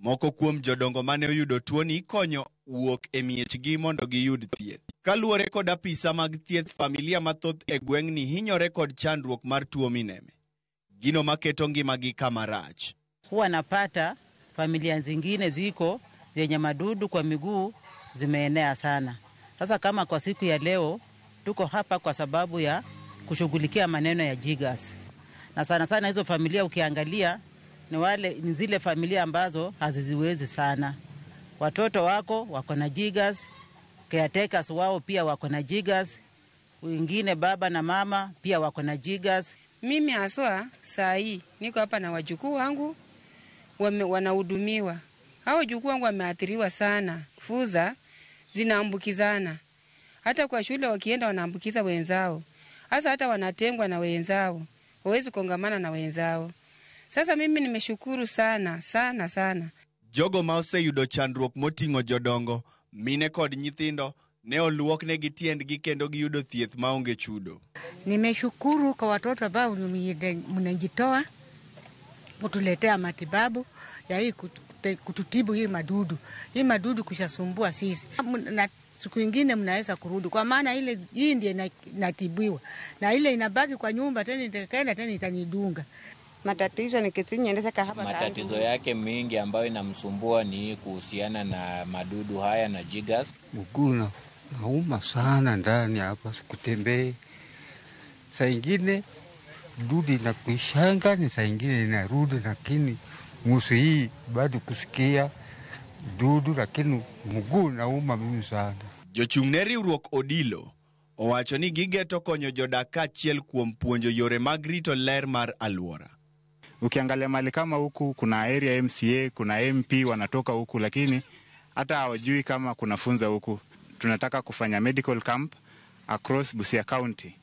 Moko kuom jodongo mane oyudo tuoni ikonyo wuok e miechgi mondo giyud thieth. Kaluwore kod apisa mag thieth, familia mathoth e gweng'ni hinyore kod chandruok mar tuo mineme. Gino maketo ngimagi kama rach. Huwa napata familia zingine ziko zenye madudu kwa miguu zimeenea sana. Sasa kama kwa siku ya leo tuko hapa kwa sababu ya kushughulikia maneno ya jiggers. Na sana sana hizo familia ukiangalia ni zile familia ambazo haziziwezi sana. Watoto wako na jiggers, caretakers wao pia wako na jiggers, wengine baba na mama pia wako na jiggers. Mimi haswa saa hii niko hapa na wajukuu wangu wanahudumiwa. Hao wajukuu wangu wameathiriwa sana. Fuza zinaambukizana. Hata kwa shule wakienda wanaambukiza wenzao. Hasa hata wanatengwa na wenzao. Hawezi kongamana na wenzao. Sasa mimi nimeshukuru sana, sana, sana. Jogo ma oseyudo chandruok moting'o jodongo, mine kod nyithindo ne oluoknegi tiendgi kendo giyudo thieth maonge chudo. Nimeshukuru kwa watoto ambao mnajitoa kutuletea matibabu ya hii kututibu hii madudu. Hii madudu kushasumbua sisi. Na siku nyingine mnaweza kurudi kwa maana ile hii ndiye inatibiwa na ile inabaki kwa nyumba tena itakaenda tena itanidunga. Matatizo ni kitinye kahaba. Matatizo yake mingi ambayo inamsumbua ni kuhusiana na madudu haya na jiggers. Mguu nauma sana ndani hapa, sikutembee. Saa ingine dudu inakuishanga, ni saa ingine inarudi, lakini musu hii bado kusikia dudu, lakini mguu nauma mimi sana. Jochung' ne riwruok Odilo owacho ni gigeto konyo jodak kaachiel kuom puonjo yore mag rito ler mar alwora. Ukiangalia mali kama huku kuna area MCA, kuna MP wanatoka huku, lakini hata hawajui kama kuna funza huku. Tunataka kufanya medical camp across Busia County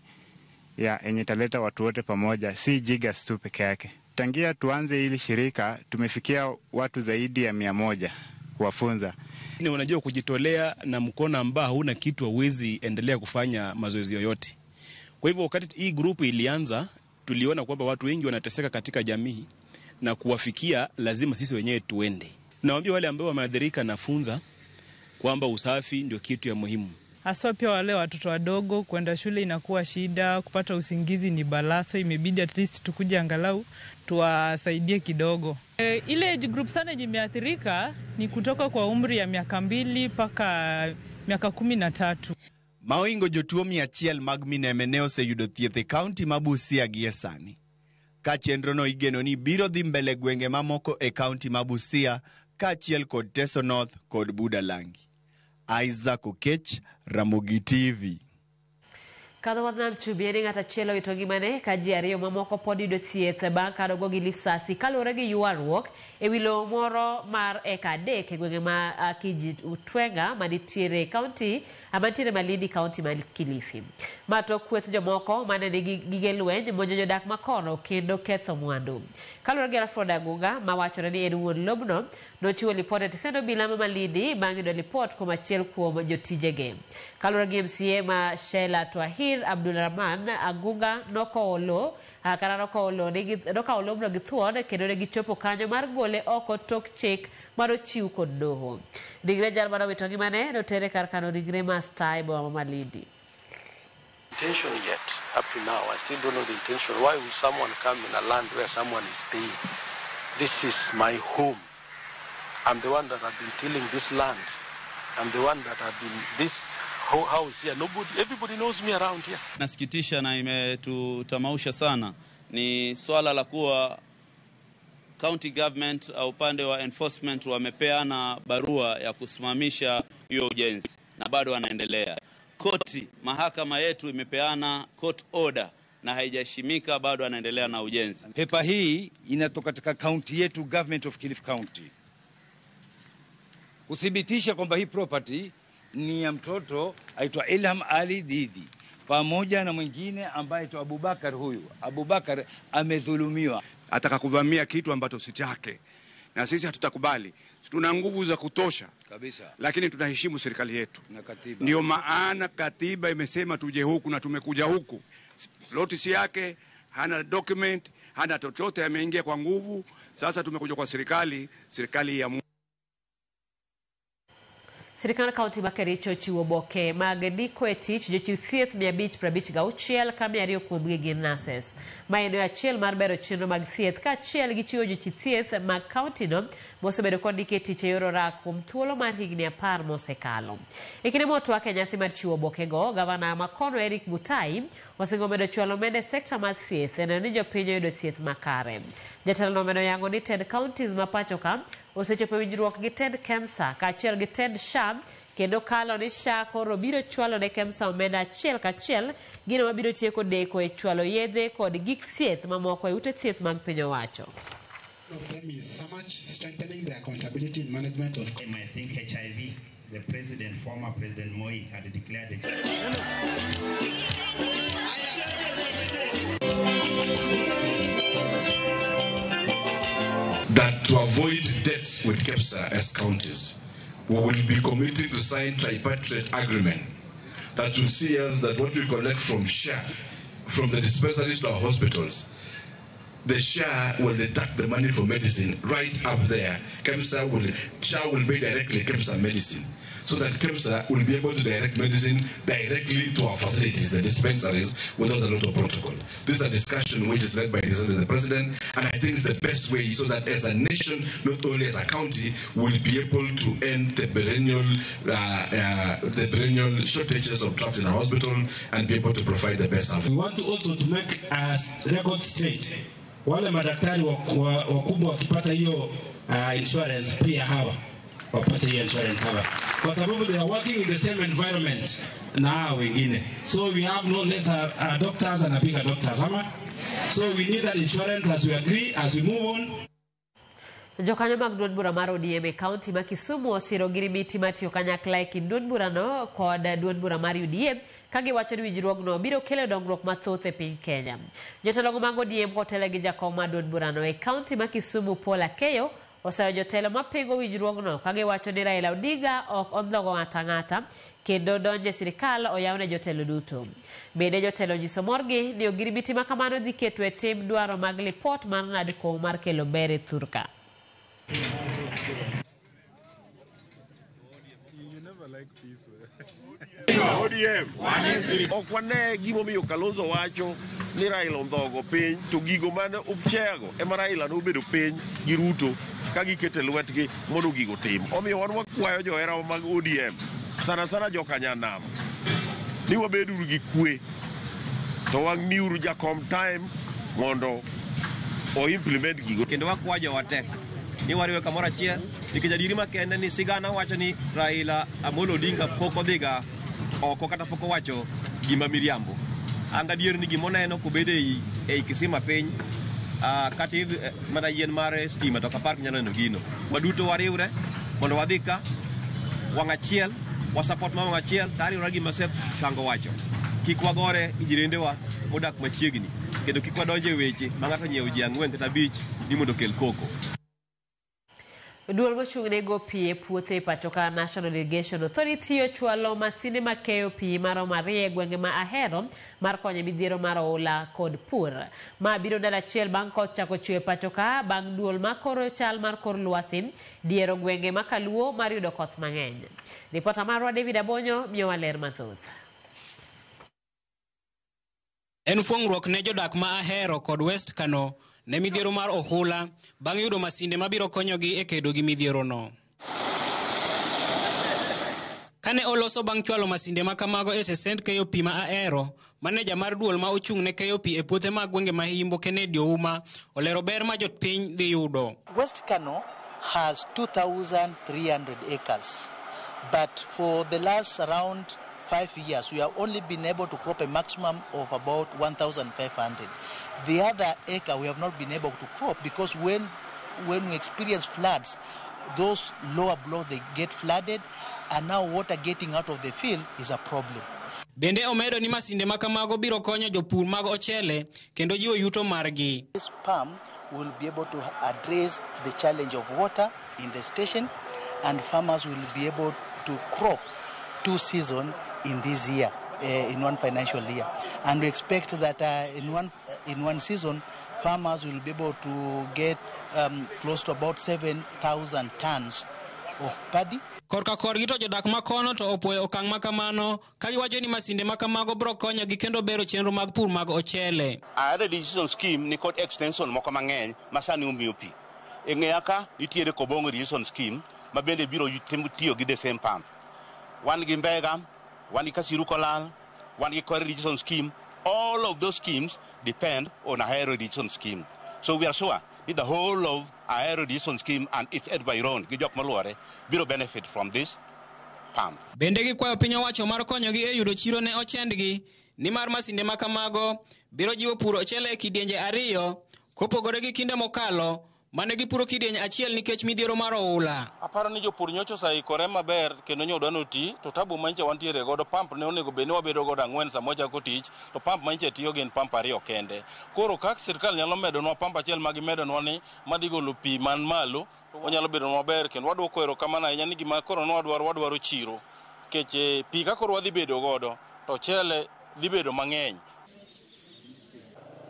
ya yenye italeta watu wote pamoja, si jiggers tu peke yake. Tangia tuanze hili shirika tumefikia watu zaidi ya 100 kuwafunza. Ni unajua kujitolea na mkono ambao hauna kitu hauwezi endelea kufanya mazoezi yoyote. Kwa hivyo wakati hii grupu ilianza, tuliona kwamba watu wengi wanateseka katika jamii na kuwafikia lazima sisi wenyewe tuende. Nawaambia wale ambao wameathirika na funza kwamba usafi ndio kitu ya muhimu. Haswa pia wale watoto wadogo kwenda shule inakuwa shida, kupata usingizi ni balaa, so imebidi at least tukuje angalau tuwasaidie kidogo. Ile age group sana imeathirika ni kutoka kwa umri ya miaka 2 mpaka miaka 13. Maoingo jotuo 100 mag mineme ne oseyudo thieth e kaunti ma Busia gie sani. Ka chenrono igeno ni biro dhi mbele gwenge mamoko e kaunti ma Busia kaachiel kod Teso North kod Budalangi. Isaac Okech, Ramogi TV. Kadho wadh nam chumbi en ng'at achiel owito ngimane ka ji 2 mamoko pod yudo thieth bang' ka gi lisasi kaluwore gi ywaruok e wi lowo moro mar eka 3 e gwenge ma Kijitwenga manitiere kaunti mantiere Malindi, kaunti ma Kilifi. Ma tok kweth jomoko mane nigi gige lweny monjo jodak makono kendo ketho mwandu. Kaluwore gi Alfred Agunga mawachore ni en wuon lobno, nochiwo lipot e tesend obila ma Malindi bang' yudo lipot kuom achiel kuom jotijege. Kaluwore gi MCA ma Sheila Twahir Abdulrahman, Agunga nokowo lobno gi thuon kendo ne gichopo kanyo mar gole oko tok chik manochiw kod doho. Ringre jal manowito ngimane notere kar kano ringre ma Star e boma ma Malindi. Intention yet up to now I still don't know the intention. Why would someone come in a land where someone is staying? This is my home. I'm the one that have been tilling this land. I'm the one that have been this whole house here. Nobody, everybody knows me around here. Nasikitisha na imetutamausha sana ni swala la kuwa county government au upande wa enforcement wamepeana barua ya kusimamisha hiyo ujenzi na bado wanaendelea. Koti, mahakama yetu imepeana court order na haijashimika, bado anaendelea na ujenzi. Pepa hii inatoka katika county yetu, government of Kilifi County. kuthibitisha kwamba hii property ni ya mtoto aitwa Ilham Ali Didi pamoja na mwingine ambaye aitwa Abubakar. Huyu Abubakar amedhulumiwa, ataka kuvamia kitu ambacho si chake, na sisi hatutakubali. Tuna nguvu za kutosha kabisa, lakini tunaheshimu serikali yetu na katiba. Ndio maana katiba imesema tuje huku na tumekuja huku. Loti si yake, hana document, hana chochote, ameingia kwa nguvu. Sasa tumekuja kwa serikali, serikali ya Sirikand kaunti ma Kericho ochiwo oboke mag ndiko e tich jochiw thieth 556 ka 200 kuomgi gin nurses. Ma en yo achiel mar bero chenro mag thieth kaachiel gi chiwo jochiw thieth mag kauntino mosebedo kondiki e tich e yor orak kuom thuolo mar higni 10 mosekalo. E kinde motwak e nyasi mar chiwo obokego, gavana makono Eric Mutai osingo medo chwalo omenda e sekta mar thieth e neno ni jopiny oyudo thieth makare. Jatelono omedo yango ni tend counties ma pacho ka osechopo e winjruok gi tend KEMSA kaachiel gi tend SHA kendo kalo ni SHA koro biro chwalo ne KEMSA omenda achiel kachiel, gino mabiro tieko deko e chwalo yedhe kod gik thieth mamoko e ute thieth mag piny owacho. Of them is so much strengthening the accountability in management of I think HIV, the president, former President Moi, had declared it. That to avoid debts with KEPSA as counties, we will be committing to sign tripartite agreement that will see us that what we collect from SHA, from the dispensaries to our hospitals, the SHA will deduct the money for medicine right up there. KEMSA will, SHA will pay directly KEMSA medicine, so that KEMSA will be able to direct medicine directly to our facilities, the dispensaries, without a lot of protocol. This is a discussion which is led by the President, and I think it's the best way so that as a nation, not only as a county, we'll be able to end the perennial shortages of drugs in our hospital and be able to provide the best service. We want to also to make a record straight. Wale madaktari wakubwa wakipata hiyo insurance, pia hawa wapate hiyo insurance hawa, kwa sababu they are working in the same environment na hawa wengine, so we have no less doctors and a bigger doctors ama, so we need that insurance as we agree as we move on. Jokanyo mag duond bura mar ODM e kaunti ma Kisumu osiro ogirimiti matiyo kanyakla e kind duond burano kod duond bura mar UDA ka giwacho ni winjruogno biro kelo dongruok mathoth e piny Kenya. Jotelogo mag ODM kotelo gi jakom mar duond burano e kaunti ma Kisumu Paul Akeyo osayo jotelo mapingo winjruogno ka giwacho ni Raila Odinga ok ondhogo ng'ato ang'ata kendo donjo e sirikal oyaw ne jotelo duto. Bende jotelo onyiso morgi ni ogirimiti ma kamano dhi keto e tim dwaro mag lipot mar NADCO mar kelo ber e thurka. ODM. Ok wane gimomiyo Kalonzo wacho ni Raila ondhogo piny to gigo mane upchego ema Raila nobedo piny gi Ruto ka giketo e lwetgi mondo gigo tim. Omiyo wan wakwayo johera mag ODM sana sana joka nyanam ni wabeduru gi kwe to wang'iuru jakom time mondo o implement gigo. Kendo wakwayo jowa te ni wariwe kamoro achiel nikech adieri makende ni sigana wacho ni Raila Amolo Odinga pok odhiga oko kata pok owacho gima miriambo. An gadier ni gimoneno kobedo ei kisima piny kata mana yien mar stima to ok apar kinyalo neno gino. Waduto wariwre mondo wadhi ka wang' achiel, wasupport ma wang' achiel, to ariwra gi Seth Kango wacho. Kik wagore gi jirendewa modak machiegni kendo kik wadonje e weche ma ng'ato onyiewo ji 4 kata 5 ni mondo okel koko. Duol mochung' ne go pi e puothe e pacho ka National Irrigation Authority ochwalo masinde makeyo pi maromo 2 e gwenge ma Ahero mar konyo midhiero mar oula kod pur. Ma biro ndalo achiel bang' koth chako chwe e pacho ka bang' duol makoro chal mar kor lwasi diero gwenge ma Kaluo mar yudo koth mang'eny. Ripota marwa David Abonyo miyowa ler mathoth. En fuong'ruok ne jodak ma Ahero kod West Kano ne midhiero mar ohula bang' yudo masinde mabiro konyogi e kedo gi midhierono. Kane oloso bang' chwalo masinde ma kamago e tesend keyo pi ma Ahero, maneja mar duol ma ochung' ne keyo pi e puothe mag gwenge ma Imbo Kennedy Ouma olero ber ma jopiny dhi yudo. West Kano has 2,300 acres, but for the last around 5 years, we have only been able to crop a maximum of about 1,500. The other acre we have not been able to crop because when we experience floods, Those lower blocks, they get flooded, and now water getting out of the field is a problem. Bende omedo ni masinde ma kamago biro konyo jopur mag ochele kendo jiwo yuto margi. This pump will be able to address the challenge of water in the station, and farmers will be able to crop 2 seasons in this year, in one financial year. And we expect that in one season, farmers will be able to get close to about 7,000 tons of paddy. Korka korgi to jodak makono to opuoyo okang' makamano ka giwacho ni masinde makamago biro konyogi kendo bero chenro mag pur mag ochele. Ahero irrigation scheme ni kod extension moko mang'eny ma sani omiyo pi. E ng'eya ka nitiere Kobong irrigation scheme ma bende biro tiyo gi the same pump. Wan gi Mbega, wan gi Kasiru Kolal, wan gi Kware irrigation scheme. All of those schemes depend on Ahero irrigation scheme. So we are sure that the whole of Ahero irrigation scheme and its environ gi jok moluore biro benefit from this pump. Bende gikwayo piny owacho mar konyogi e yudo chiro ne ochendgi nimar masinde makamago biro jiwo puro ochele e kidienje 2 kopogore gi kinde mokalo mane gipuro kidieny achiel nikech midhiero mar oula. Aparo ni jopur nyocha oseikore maber kendo nyodwa noti to tabu manyicha wantiere godo pump ne onego bed ni wabedo godo 4 sama wachako tich to pump manyicha tiyo gin pump 2 kende. Koro kaka sirkal nyalo medonwa pump achiel ma gimedonwa ni madhi golo pi man malo onyalo bedo maber kendo wadwoko erokamano ahinya ni gima koro nwadwaro wadwaro chiro nikech pi ka koro wadhi bedo godo to ochele dhi bedo mang'eny.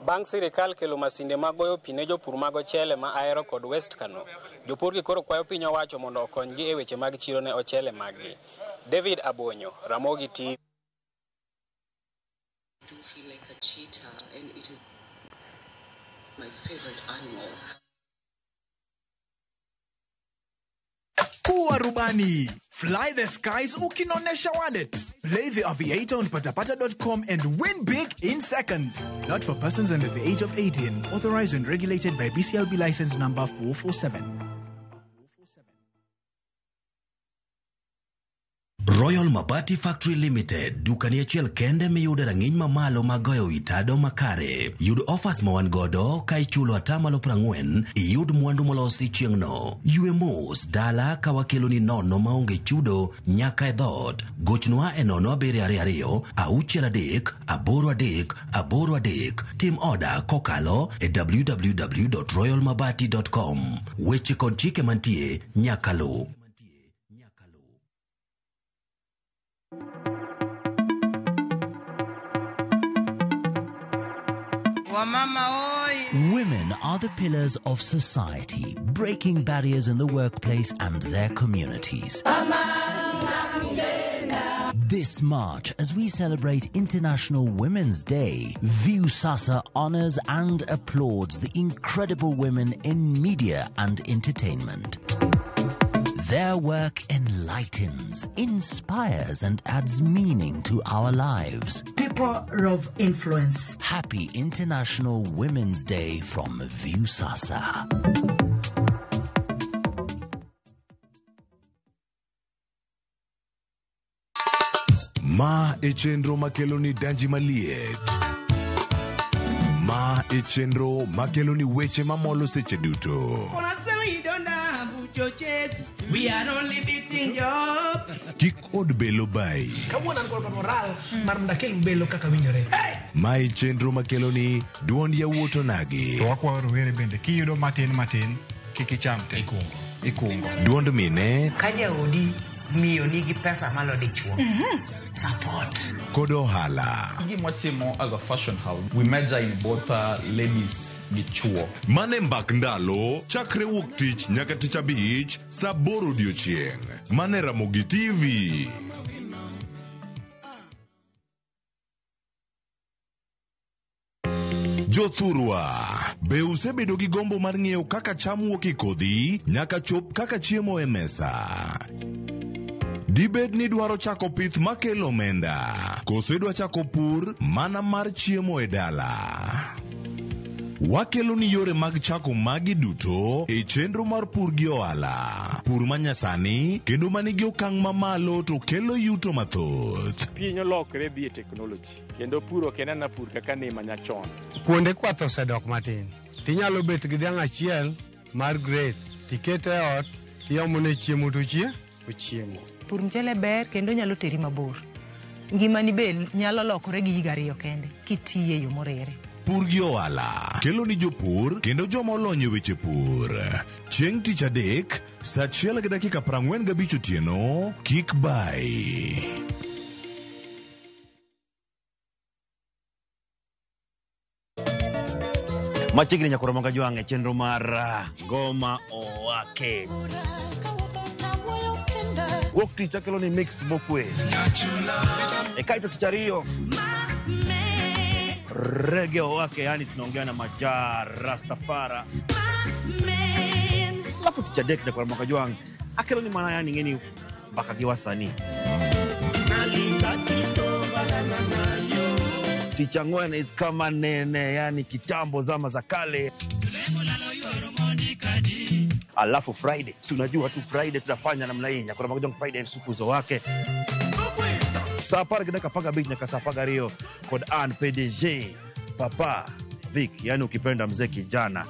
Bang' sirikal kelo masinde mag goyo pi ne jopur mag ochele ma Ahero kod West Kano, jopur gi koro kwayo piny owacho mondo okonygi e weche mag chiro ne ochele maggi. David Abonyo, Ramogi TV. I do feel like a cheetah, and it is my favorite animal. Kuwa rubani. Fly the skies ukinonesha wallet. Play the Aviator on patapata.com and win big in seconds. Not for persons under the age of 18. Authorized and regulated by BCLB license number 447. Royal Mabati Factory Limited, dukani achiel kende miyude rang'iny mamalo mag goyo wi tado makare. Yud offers ma wan godo ka ichulo 40% iyud mwandu molosi chieng'no. Ywe mos dala ka wakeloni nono maonge chudo nyaka e dhoot. Gochnwa e 0722 63 83 83. Tim oda kokalo e www.royalmabati.com. Weche kod chike mantie nyaka luw. Women are the pillars of society, breaking barriers in the workplace and their communities. This March, as we celebrate International Women's Day, Viusasa honors and applauds the incredible women in media and entertainment. Their work enlightens, inspires, and adds meaning to our lives. People of influence. Happy International Women's Day from Viusasa. Ma e chenro makelo ni danji maliet. Ma e chenro makelo ni weche mamolo seche duto. We are only beating job. Kik od belo bai. Kawuono an kod moral mar mondo akel belo kaka winjore. Ma e chenro makelo ni duond yawuot onagi. To wakwayo rowere bende kiyudo matin matin kik icham te. Ikungo. Duond mine. Ka jaodi miyo nigi pesa malo dichuo. Support. Kod ohala. Gima watimo as a fashion house, we major in both ladies gi chuo. Mane mbak ndalo chakre wuok tich nyaka tich abich saa 8 odiochieng'. Mane Ramogi TV. Jothurwa, be usebedo gi gombo mar ng'eyo kaka cham wuok e kodhi nyaka chop kaka chiemo e mesa? Dibed ni dwaro chako pith makelo omenda, koso idwa chako pur mana mar chiemo e dala? Wakelo ni yore mag chako magi duto e chenro mar pur gi ohala. Pur manyasani kendo manigi okang' mamalo to kelo yuto mathoth. Piny olokre dhi e teknoloji kendo pur ok en ana pur kaka ne manyachon. Kuonde kwath osedok matin. Tinyalo bet gi dhiang' achiel mar grade tikete e ot Iomone chiemo to ochiemo. Pur mchele ber kendo nyalo teri mabor. Ngimani be nyalo lokore gi higa 2 kende kitiye yo morere. Pur gi ohala kelo ni jopur kendo joma olony e weche pur. Chieng' tich adek saa 1:45 otieno kik bai. Machiegni nyakoro moga jwang' e chenro mar Ngoma Owake. Wuok tich akelo ni mix mokwe. E kaito tich ariyo Rege Owake, yani tunaongea na Majaa Rastafara. Alafu tich adek nyakoro moga jwang' akelo ni mana yani ng'eni mbaka gi wasanii. Tich ang'wen is kama nene, yani kitambo zama za kale. Alafu Friday, si unajua tu Friday tutafanya namna hii. Nyakoro Magajong Friday supuzo wake. Saa 10:15 nyaka saa 12 kod Ann PDG Papa Vic, yani ukipenda mzee kijana.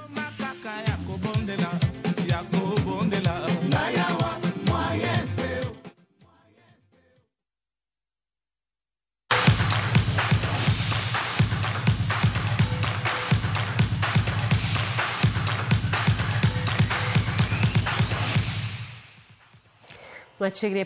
Machiegni.